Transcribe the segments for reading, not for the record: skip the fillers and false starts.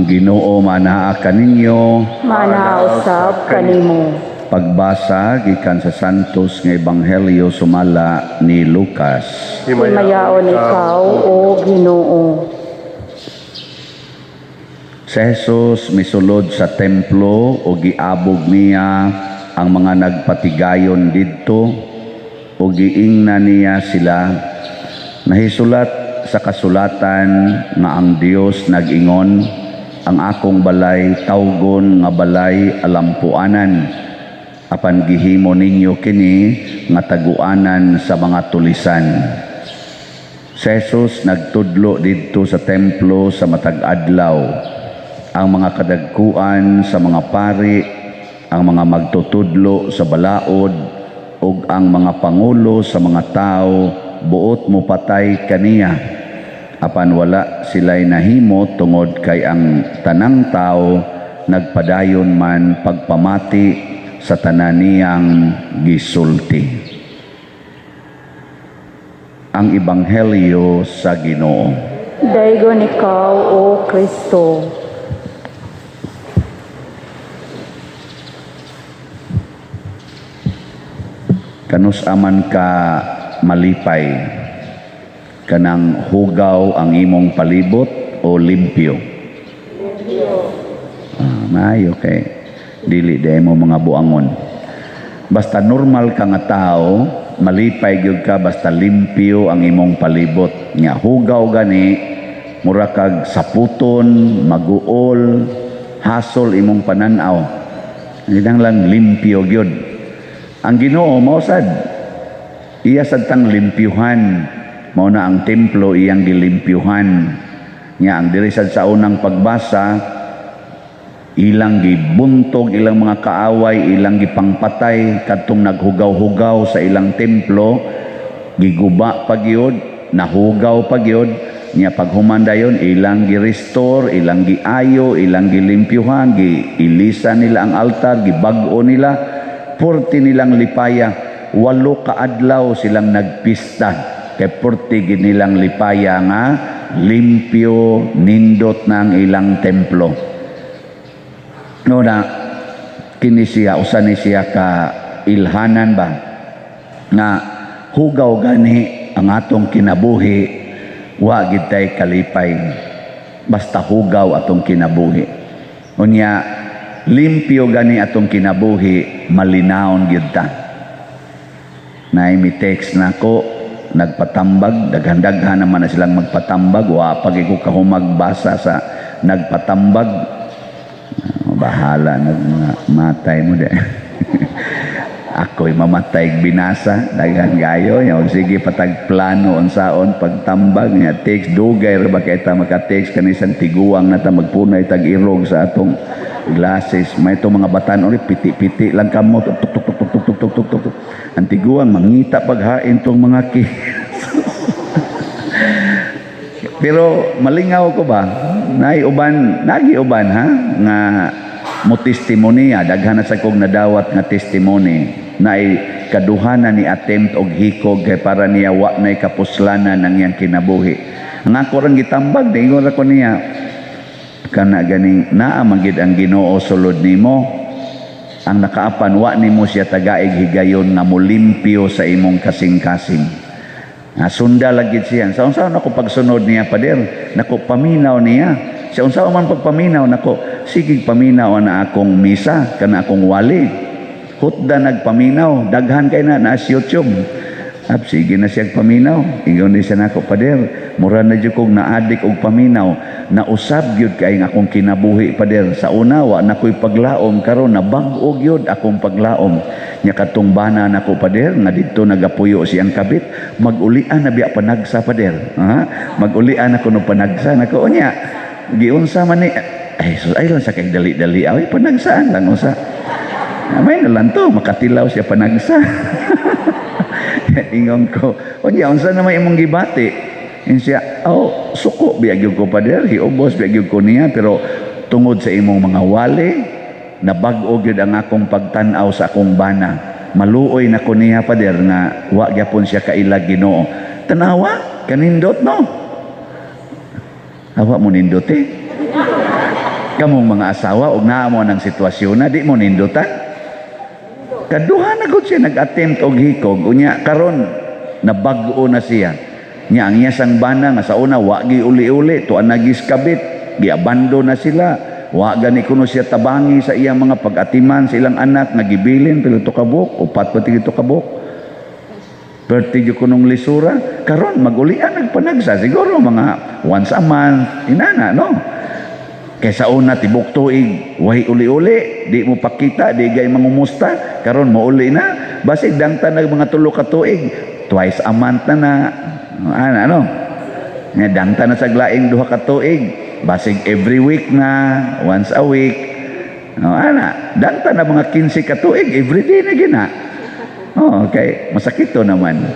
Ang Ginoo manaa kaninyo. Maanaa usab kanimo. Pagbasa gikan sa Santos nga Ebanghelyo sumala ni Lucas. Himayaon ikaw, O Ginoo. Si Jesus misulod sa templo o giabog niya ang mga nagpatigayon didto o giingna niya sila, "Nahisulat sa kasulatan nga ang Dios nag-ingon, 'Ang akong balay tawgon nga balay alampuanan,' apan gihimo ninyo kini nga taguanan sa mga tulisan." Si Jesus nagtudlo didto sa templo sa matag adlaw. Ang mga kadagkuan sa mga pari, ang mga magtutudlo sa balaod, ug ang mga pangulo sa mga tao buot mo patay kaniya. Apan wala sila'y nahimo tungod kay ang tanang tao nagpadayon man pagpamati sa tanan niyang gisulti. Ang Ebanghelyo sa Ginoo. Daygon ikaw, O Kristo. Kanus aman ka malipay, kanang hugaw ang imong palibot o limpyo? Ah, maayo kay dili diay mo mga buangon. Basta normal ka nga tao, malipay gyud ka basta limpyo ang imong palibot. Nya hugaw gani, mura kag saputon, maguol, hasol imong pananaw. Lang limpyo gyud. Ang Ginoo mao sad, iya sad tang limpyuhan. Mao na ang templo iyang gilimpyuhan. Nya ang diri sad sa unang pagbasa, ilang gibuntog ilang mga kaaway, ilang gipangpatay kadtong naghugaw-hugaw sa ilang templo, giguba pa gyud, nahugaw pa gyud. Nya paghuman dayon, ilang gi-restore, ilang giayo, ilang gilimpyuhan, giilisa nila ang altar, gibag-o nila. Purti nilang lipaya, 8 ka adlaw silang nagpista kay purti gid nilang lipaya nga limpyo, nindot na ang ilang templo. No na kini siya, usa ni siya ka ilhanan ba nga hugaw gani ang atong kinabuhi, wa gid tay kalipay basta hugaw atong kinabuhi. Unya limpyo gani atong kinabuhi, malinawon gyud ta. Naay mi text nako nagpatambag, daghan-daghan naman na silang magpatambag, wa pa gyud ko kahumagbasa sa nagpatambag. Bahala nag mga matay mo de. Ako'y mamatay binasa, daghan gayo nya. Sige patag plano unsaon pagtambag nya text, dugay ra ba kay ta maka-text kani tiguang na ta, magpunay tag irog sa atong glasses. May to mga batan ori piti-piti lang kamo, tuk tuk tuk tuk tuk tuk tuk tuk. Ang tiguang mangita paghain tong mga ki. Pero malingaw ko ba? Nay uban, nagi uban ha nga mo testimonya, daghan na sa kog nadawat nga testimony naay kaduhanan ni attempt og hikog kay para niya wa nay kapuslanan ang iyang kinabuhi. Ang ako rang gitambag, diingon ra ko niya, kana ganing naa man gid ang Ginoo sulod nimo, ang nakaapan wa nimo siya tagaig higayon nga molimpyo sa imong kasing-kasing. Nga sunda lagi siya. Sa unsa nako pagsunod niya, pader, nako paminaw niya. Sa unsa man pagpaminaw nako, sige paminaw na akong misa kana akong wali. Hutda nagpaminaw, daghan kay na sa YouTube. Ap sige na siya paminaw. Ingon ni siya nako, "Pader, mura na jud kog naadik og paminaw. Nausab gyud kay ang akong kinabuhi, pader. Sa una wa na ko'y paglaom, karon nabag-o gyud akong paglaom." Nya katong bana nako, pader, nga didto nagapuyo siyang kabit, mag-ulian na biya panagsa, pader. Ha? Mag-ulian ako no panagsa nako unya. Giunsa man ni ay sus, ay lang sa kay dali-dali ay panagsaan lang usa. May na lang to makatilaw siya panagsa. Ingon ko, "Unya unsa naman imong gibati?" Ingon siya, "Oh, suko biya gyud ko, pader, hiubos biya gyud ko niya, pero tungod sa imong mga wali, nabag-o gyud ang akong pagtan-aw sa akong bana. Maluoy na ko niya, pader, nga wa gyapon siya kaila Ginoo." Tanawa, kanindot no. Awa mo nindot eh. Kamong mga asawa, og naa mo ng sitwasyon na di mo nindutan. Kaduha na gud siya nag-attempt og hikog, unya karon nabag-o na siya. Nya ang iyang bana nga sa una wa gi uli-uli, tuan nagis kabit, giabando na sila. Wa gani kuno siya tabangi sa iyang mga pag-atiman sa ilang anak nga gibilin pila to kabuk, upat pa to kabuk. Perti gyud kunong lisura, karon magulian nagpanagsa siguro mga once a month, inana, no? Kaysa una tibok tuig wahi uli-uli, di mo pakita, di gay mangumusta, karon mouli na, basig dangtan nag mga 3 ka tuig, twice a month na na. Ana, ano? Nga dangtan na sa laing 2 ka tuig, basig every week na, once a week. No, ana, dangtan na mga 15 ka tuig, every day na gina. Oh, okay, masakit to naman.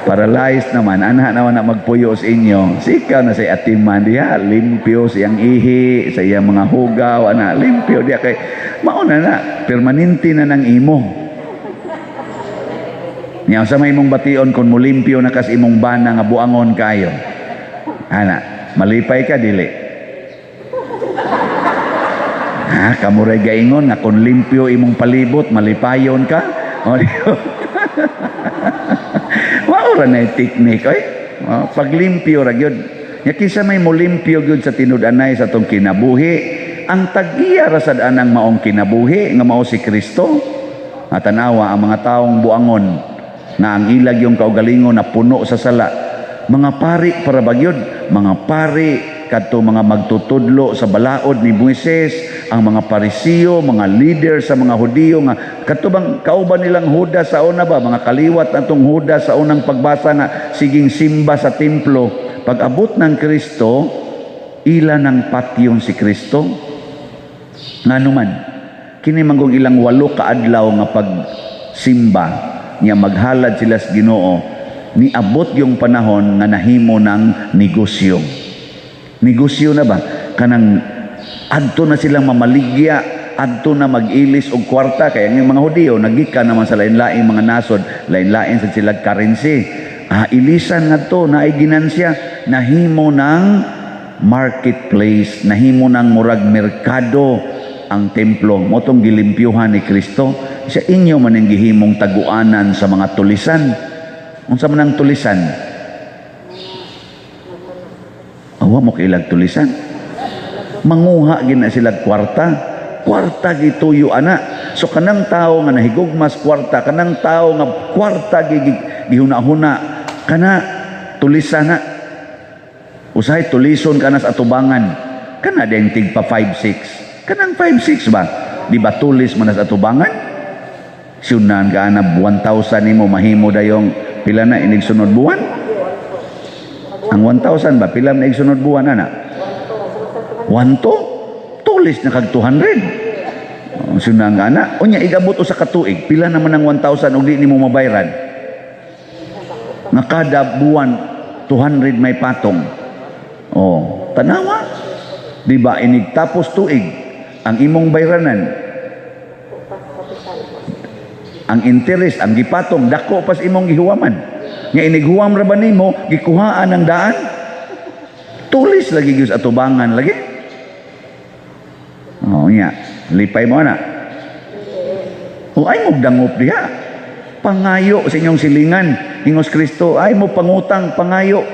Paralyzed naman, ana naman na magpuyo sa inyo. Sikaw na sa atiman diha, limpyo sa iyang ihi, sa iyang mga hugaw, ana, limpyo diha kay mauna na, permanente na ng imo. Nya sa may imong bation kung mulimpyo na kas imong bana nga buangon kayo? Ana, malipay ka dili? Ha, kamuray gaingon nga kung limpyo imong palibot, malipayon ka? O, di ba? Mao ra na yung technique oy. Oh, paglimpyo ra gyud. Nya kinsa may molimpyo gyud sa tinud-anay sa atong kinabuhi, ang tag-iya ra sad anang maong kinabuhi nga mao si Kristo. At tanawa ang mga taong buangon nga ang ilag yung kaugalingon na puno sa sala. Mga pari para bagyod, mga pari kadto mga magtutudlo sa balaod ni Moises, ang mga Parisiyo, mga leader sa mga Hudiyo nga kadto bang kauban nilang Judas sa una ba, mga kaliwat atong Judas sa unang pagbasa nga siging simba sa templo. Pag abot ng Kristo, ila ng patyon si Kristo. Ngano man, kini manggong ilang 8 ka adlaw nga pagsimba niya, maghalad sila sa Ginoo, niabot yung panahon nga nahimo ng negosyo. Negosyo na ba? Kanang adto na silang mamaligya, adto na mag-ilis og kwarta kay ang mga Hudiyo nagikan naman sa lain-laing mga nasod, lain-lain sa sila currency. Ah, ilisan ngadto naay ginansya, nahimo ng marketplace, nahimo ng murag merkado ang templo. Mao tong gilimpyuhan ni Kristo. Sa inyo man ang gihimong taguanan sa mga tulisan. Unsa man ang tulisan? Awa mo kailag tulisan. Manguha gina sila kwarta. Kwarta gituyo ana. So kanang tao nga nahigugmas kwarta, kanang tao nga kwarta gihuna-huna, kana tulisan na. Usahay tulison ka na sa atubangan. Kana din tigpa 5-6. Kanang 5-6 ba? Di ba tulis man na sa atubangan? Siyunan ka na 1,000 nimo mahimo dayong pila na inig sunod buwan? Ang 1,000 ba? Pila na inig sunod buwan ana? 1 to? Tulis na kag 200. Oh, siyunan ka na. Unya igabot usa ka tuig, pila naman ang 1,000 og di nimo mabayran? Nga kada buwan 200 may patong. Oh, tanawa. Di ba inig tapos tuig ang imong bayranan, ang interest, ang gipatong, dako pas imong gihuwaman. Nga inighuwam ra ba nimo, gikuhaan ang daan? Tulis lagi gyud sa atubangan lagi. Oh, nya, lipay mo na. O ay mo dangop diha. Pangayo sa inyong silingan. Ingos Kristo, ay mo pangutang, pangayo.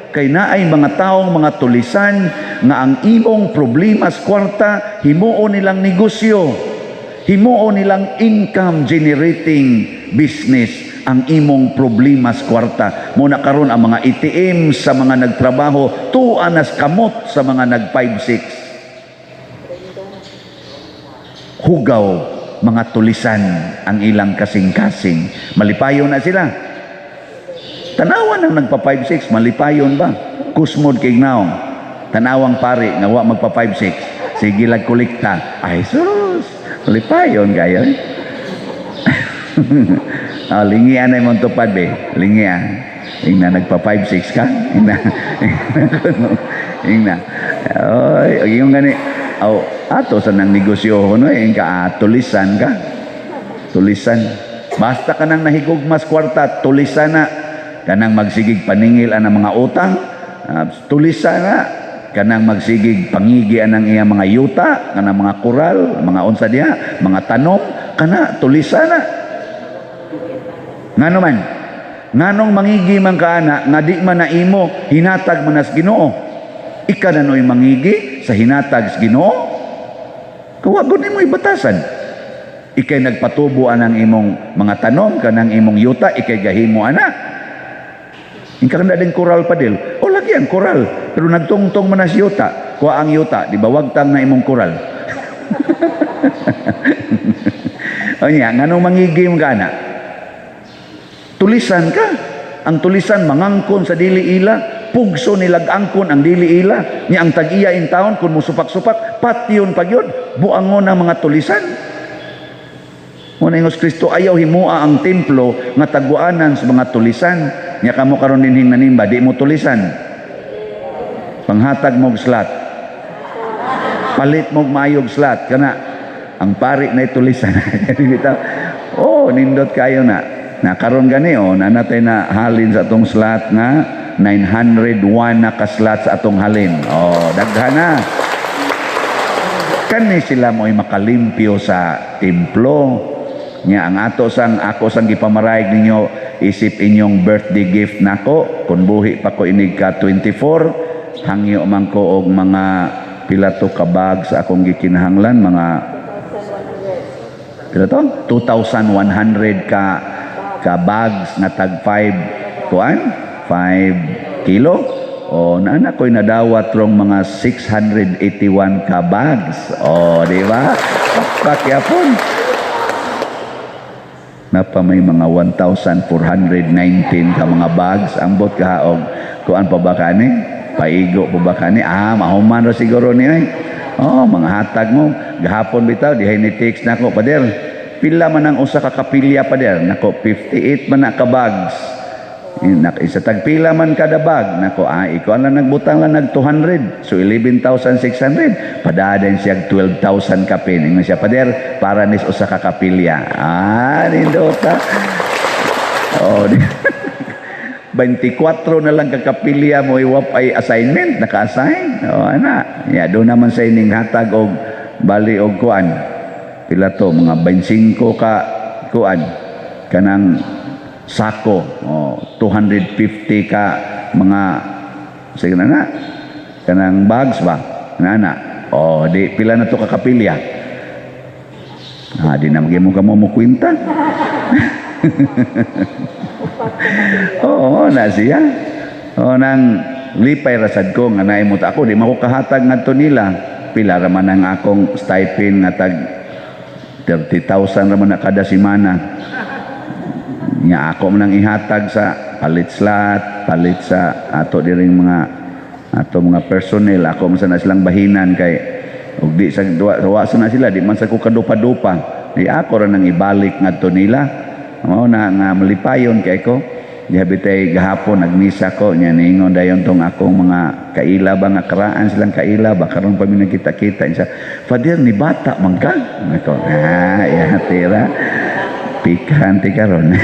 Kay naay mga taong mga tulisan nga ang imong problema sa kwarta, himuon nilang negosyo. Himuon nilang income generating business ang imong problema sa kwarta. Muna karon ang mga ATM sa mga nagtrabaho, tuwa nas kamot sa mga nag 5-6. Hugaw mga tulisan ang ilang kasing-kasing. Malipayon na sila. Tanawan ang nagpa 5-6, malipayon ba? Kusmod kay naong. Tanawang pare nga wa magpa 5-6. Sige lag kolekta. Ay sus, malipayon kayo. Ah, lingian na imong tupad be. Lingian. Ingna nagpa 5-6 ka. Ingna. Ingna. Oy, yung gani. Aw, ato sa nang negosyo no, eh, ka ah, tulisan ka. Tulisan. Basta ka nang nahigugmas kwarta, tulisan na. Kanang magsigig paningil ang mga utang, ah, tulisan na. Kanang magsigig pangigi anang iya mga yuta, kanang mga koral, mga unsa diha, mga tanom, kana tulisan na. Ngano man? Nganong mangigi man ka ana nga di man na imo, hinatag man nas Ginoo? Ika na no'y mangigi sa hinatag sa Ginoo? Kawa gud nimo ibatasan. Ikay nagpatubo anang imong mga tanom, kanang imong yuta, ikay gahimo ana. Ingka na din koral pa dil. O lagi ang koral, pero nagtungtong man na si yuta. Kuha ang yuta, di ba wagtang na imong koral? O niya, nganong mangigi mo ka ana? Tulisan ka. Ang tulisan mangangkon sa dili ila, pugso nilag angkon ang dili ila. Nya ang tag-iya in town kung musupak-supak, patyon pag yun, buangon ang mga tulisan. Muna ingos Kristo, ayaw himua ang templo nga tagwaanan sa mga tulisan. Nya kamo karon dinhing nanimba, di mo tulisan. Panghatag mo og slot. Palit mo og maayog slot kana ang pari na tulisan. Oh, nindot kayo na. Na karon gani, oh, na natay na halin sa atong slot nga 901 na ka slot sa atong halin. Oh, daghan na. Kani sila mo'y makalimpyo sa templo. Nya ang ato sang ako sang gipamarayag ninyo isip inyong birthday gift nako kung buhi pa ko inig ka 24, hangyo man ko og mga pila to ka bag sa akong gikinahanglan, mga pila to, 2,100 ka bags nga tag 5 kuan, 5 kilo. O naana ko'y nadawat rong mga 681 ka bags. O di ba, pakyapon napa may mga 1,419 ka mga bags. Ambot ka og kuan pa ba kani, paigo pa ba kani? Ah, mahuman ra siguro ni ay. Oh, mga hatag mo gahapon bitaw dihay ni text nako, "Pader, pila man ang usa ka kapilya, pader?" Nako, 58 man na ka bags. Isa tagpila man kada bag nako. Ah, ikaw lang nagbutang lang nag 200, so 11,600. Padaden siya 12,000 kapin. Ingon siya, "Pader, para nis usa ka kapilya." Ah, nindota. Oh, di 24 na lang ka kapilya mo iwap ay assignment, naka-assign. Oh, ana ya, do naman sa ining hatag og bali og kuan, pila to, mga 25 ka kuan, kanang sako. Oh, 250 ka mga, sige na na, kanang bags ba na. Oh, di pila na to ka kapilya? Ah, di na mo kamo mo kwenta. Oo, na siya. Oo, nang lipay rasad ko nga naimot ako, di mako kahatag ngadto nila. Pila ra man ang akong stipend nga tag 30,000 ra man na kada semana. Nya ako man ang ihatag sa palit slot, palit sa ato diring mga ato mga personnel, ako man sa na silang bahinan kay ug di sa duwa, wa sa na sila, di man sa ko kadupa-dupa. Di ako ra nang ibalik ngadto nila. Mao na nga malipayon kay ko. Di habitay gahapon nagmisa ko, nya niingon dayon tong akong mga kaila ba nga karaan silang kaila ba, karon pa mi nagkita-kita siya, "Father, ni bata man ka." Nako, ah, ya tira. Pikan ti karon.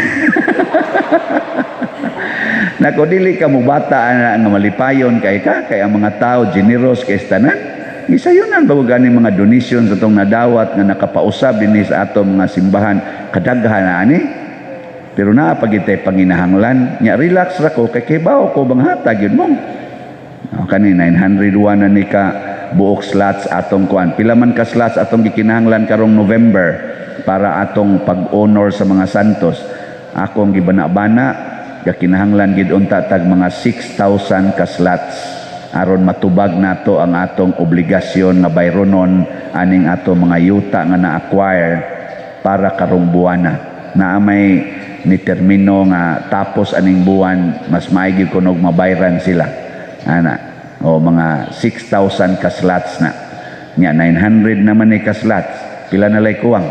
Nako, dili ka mo bata ana nga malipayon kay ka kay ang mga tao generous kay tanan. Gisayunan ba gani mga donation sa atong nadawat nga nakapausab dinhi sa atong mga simbahan, kadaghan na ani. Pero naa pa gitay panginahanglan. Nya relax ra ko kay kibaw ko bang hatag yun mo. O, kani 901 na ni ka buok slots atong kuan. Pila man ka slots atong gikinahanglan karong November para atong pag-honor sa mga santos? Akong gibana-bana, gakinahanglan gid unta tag mga 6,000 ka slots aron matubag nato ang atong obligasyon nga bayronon aning ato mga yuta nga na-acquire para karong buwana. Naa may ni termino nga tapos aning buwan, mas maigi kunog mabayran sila ana. O mga 6,000 ka slots na. Nya 900 naman ni ka slots, pila na lay kuwang?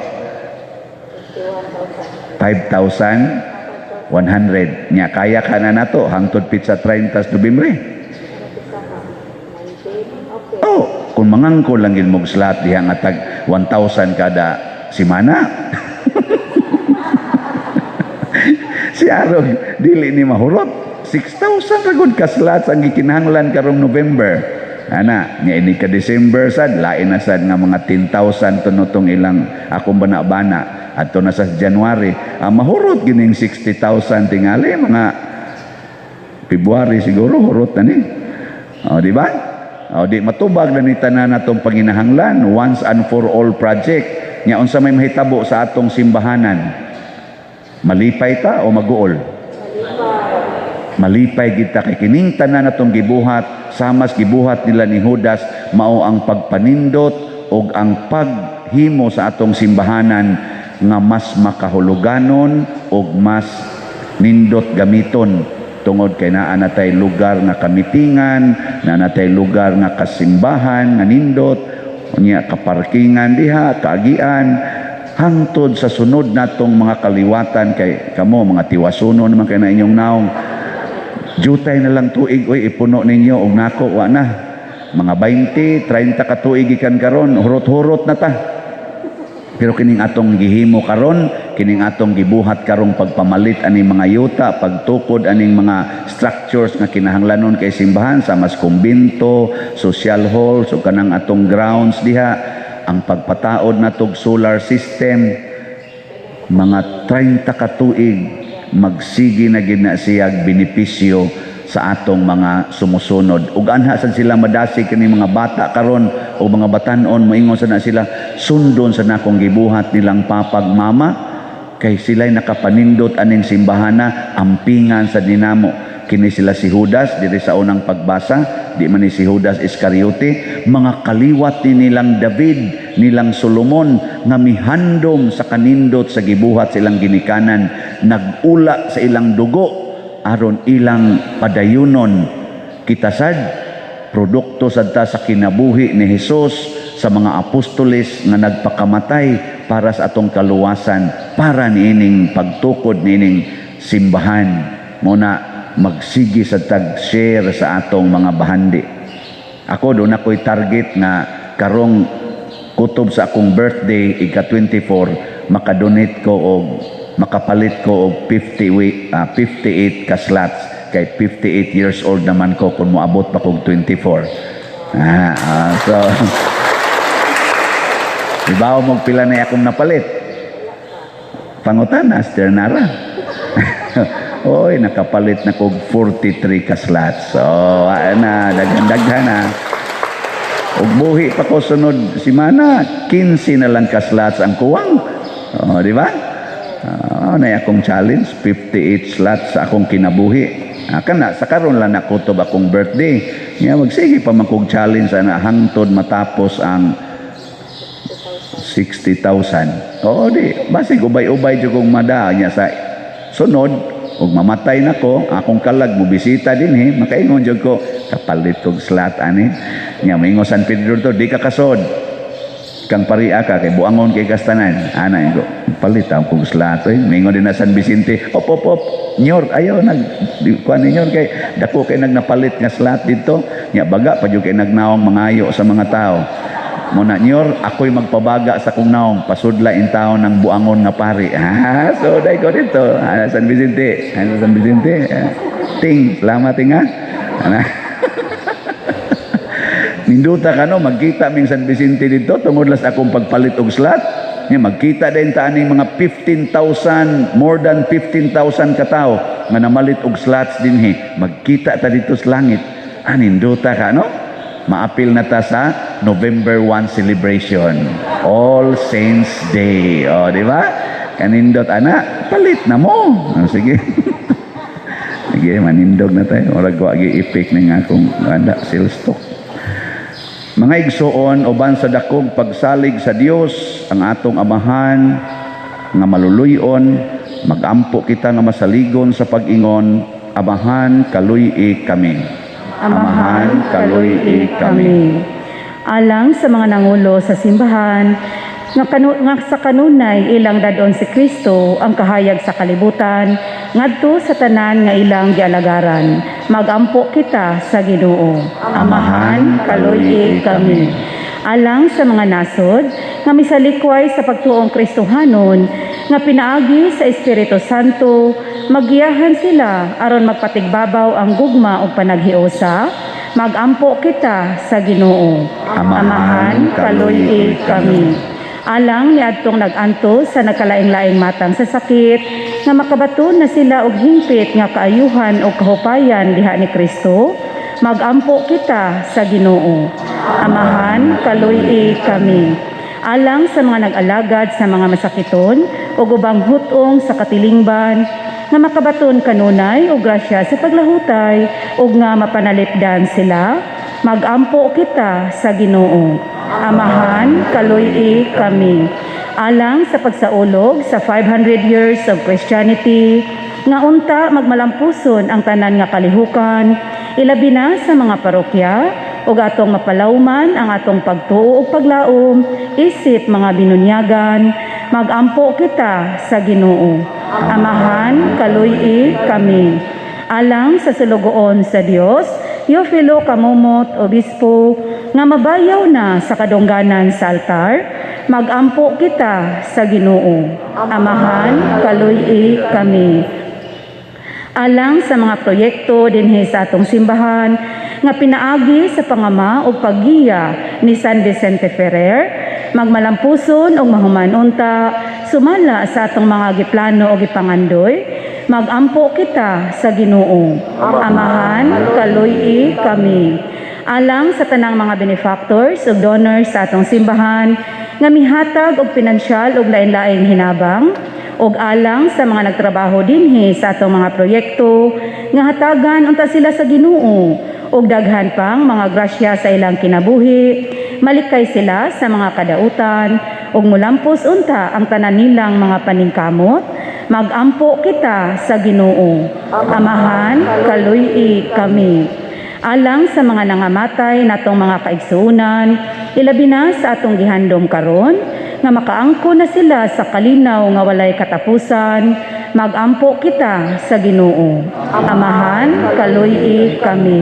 5,100. Nya kaya ka na nato hangtod pitsa 30 Nobyembre? Oh, kung mangangko lang gid mog slot diha nga tag 1,000 kada simana, si Arog dili ni mahurot. 6,000 ra gud ka slots ang gikinahanglan karong November. Ana, nya ini ka December sad, lain na sad nga mga 10,000 tuno tong ilang akong bana-bana. Adto na sa January, mahurot gining 60,000 tingali mga February siguro hurot na ni. O, di ba? O, di matubag na ni tanan natong panginahanglan, once and for all project. Nya unsa may mahitabo sa atong simbahanan? Malipay ta o maguol? Malipay kita kay kining tanan natong gibuhat, samas gibuhat nila ni Judas, mao ang pagpanindot og ang paghimo sa atong simbahanan nga mas makahuluganon og mas nindot gamiton tungod kay naa na tay lugar nga kamitingan, naa na tay lugar nga kasimbahan nga nindot, unya kaparkingan diha, kaagian hangtod sa sunod natong mga kaliwatan. Kay kamo mga tiwasuno naman kay na inyong naong. Jutay na lang tuig, oy, ipuno ninyo og nako wa na. Mga 20, 30 ka tuig gikan karon, hurot-hurot na ta. Pero kining atong gihimo karon, kining atong gibuhat karong pagpamalit aning mga yuta, pagtukod aning mga structures nga kinahanglanon kay simbahan sa mas kumbinto, social halls ug kanang atong grounds diha, ang pagpataod natog solar system, mga 30 ka tuig magsige na gid na siyag benepisyo sa atong mga sumusunod. Ug anha sad sila madasig kini mga bata karon o mga batan-on, moingon sa na sila, "Sundon sa nakong gibuhat nilang papag mama kay sila'y nakapanindot aning simbahana, ampingan sa dinamo." Kini sila si Judas diri sa unang pagbasa, di man ni si Judas Iscariote, mga kaliwat ni nilang David, nilang Solomon nga mihandom sa kanindot sa gibuhat sa ilang ginikanan, nagula sa ilang dugo aron ilang padayunon. Kita sad produkto sad ta sa kinabuhi ni Hesus, sa mga apostoles nga nagpakamatay para sa atong kaluwasan, para niining pagtukod niining simbahan. Mo na magsige sa tag-share sa atong mga bahandi. Ako, doon ako'y target nga karong kutob sa akong birthday, ika-24, makadonate ko og makapalit ko og 58 ka slots kay 58 years old naman ko kung moabot pa kog 24. So ibaw mo pila na akong napalit. Pangutana, Sister Nara. Oy, nakapalit na kog 43 ka slots. So, na, daghan-daghan na. Ug buhi pa ko sunod simana, 15 na lang ka slots ang kuwang. Oh, di ba? Na akong challenge, 58 slots sa akong kinabuhi. Kana sa karon lang nakutob akong birthday. Nya magsige pa man kog challenge ana hangtod matapos ang 60,000. Oo, di. Basig ubay-ubay jud kong mada niya sa sunod ug mamatay na ko, akong kalag mo bisita dinhi, makaingon jud ko, "Kapalit kog slot ani." Nya moingon San Pedro to, "Di ka kasod. Kang paria ka kay buangon kay kastanan." Ana ko, "Palit ang kog slot oy." Moingon din na San Vicente, "Op op op. Nyor, ayaw nag di kuan ninyo kay dako kay nagnapalit nga slot dito." Nya baga pa jud kay nagnaong mangayo sa mga tao. Muna nyor, ako'y magpabaga sa kong naong, pasudla in taon ng buangon nga pari. So dai ko dito. San Vicente. San Vicente. Ting, salamat ting ha. Ana. Ninduta ka no, magkita ming San Vicente dito tungod las akong pagpalit og slot. Nya magkita din ta aning mga 15,000, more than 15,000 katao nga namalit og slots dinhi. Magkita ta dito sa langit. Ninduta ka no? Maapil na ta sa November 1 celebration. All Saints Day. O, di ba? Kanindot, ana, palit na mo. O, sige. Sige, manindog na tayo. Murag wa gi-effect ni nga akong anda, sales talk. Mga igsoon, uban sa dakong pagsalig sa Dios, ang atong Amahan nga maluluyon, magampo kita nga masaligon sa pag-ingon, "Amahan, kaluy-i kami." Amahan, kaluy-i kami. Alang sa mga nangulo sa simbahan, nga sa kanunay ilang dadon si Kristo ang kahayag sa kalibutan, ngadto sa tanan nga ilang gialagaran. Magampo kita sa Ginoo. Amahan, kaluy-i kami. Alang sa mga nasod nga misalikway sa pagtuong Kristohanon, nga pinaagi sa Espiritu Santo magiyahan sila aron magpatigbabaw ang gugma ug panaghiusa. Magampo kita sa Ginoo. Amahan, Kaluy-i kami. Alang niadtong nag-antos sa nagkalaing-laing matang sa sakit, nga makabaton na sila og hingpit nga kaayuhan o kahupayan diha ni Kristo, magampo kita sa Ginoo. Amahan, kaluy-i kami. Alang sa mga nag-alagad sa mga masakiton ug ubang hutong sa katilingban, nga makabaton kanunay og grasya sa paglahutay ug nga mapanalipdan sila, magampo kita sa Ginoo. Amahan, kaluy-i kami. Alang sa pagsaulog sa 500 years of Christianity, nga unta magmalampuson ang tanan nga kalihukan, ilabi na sa mga parokya, ug atong mapalawman ang atong pagtuo ug paglaom isip mga binunyagan, magampo kita sa Ginoo. Amahan, kaluy-i kami. Alang sa sulugoon sa Dios, Teofilo Camomot, Obispo, nga mabayaw na sa kadungganan sa altar, magampo kita sa Ginoo. Amahan, kaluy-i kami. Alang sa mga proyekto dinhi sa atong simbahan nga pinaagi sa pangama ug paggiya ni San Vicente Ferrer, magmalampuson ug mahuman unta sumala sa atong mga giplano o gipangandoy, magampo kita sa Ginoo. Amahan, kaluy-i kami. Alang sa tanang mga benefactors ug donors sa atong simbahan nga mihatag og pinansyal ug lain-laing hinabang, ug alang sa mga nagtrabaho dinhi sa atong mga proyekto, nga hatagan unta sila sa Ginoo ug daghan pang mga grasya sa ilang kinabuhi, malikay sila sa mga kadautan ug mulampos unta ang tanan nilang mga paningkamot, magampo kita sa Ginoo. Amahan, kaluy-i kami. Alang sa mga nangamatay natong mga kaigsuonan, ilabi na sa atong gihandom karon, nga makaangko na sila sa kalinaw nga walay katapusan, magampo kita sa Ginoo. Amahan, kaluy-i kami.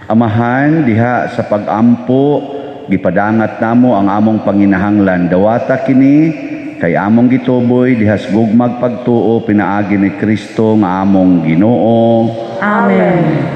Amahan, diha sa pagampo, gipadangat namo ang among panginahanglan. Dawata kini kay among gituboy diha sa gugmag pagtuo pinaagi ni Kristo nga among Ginoo. Amen.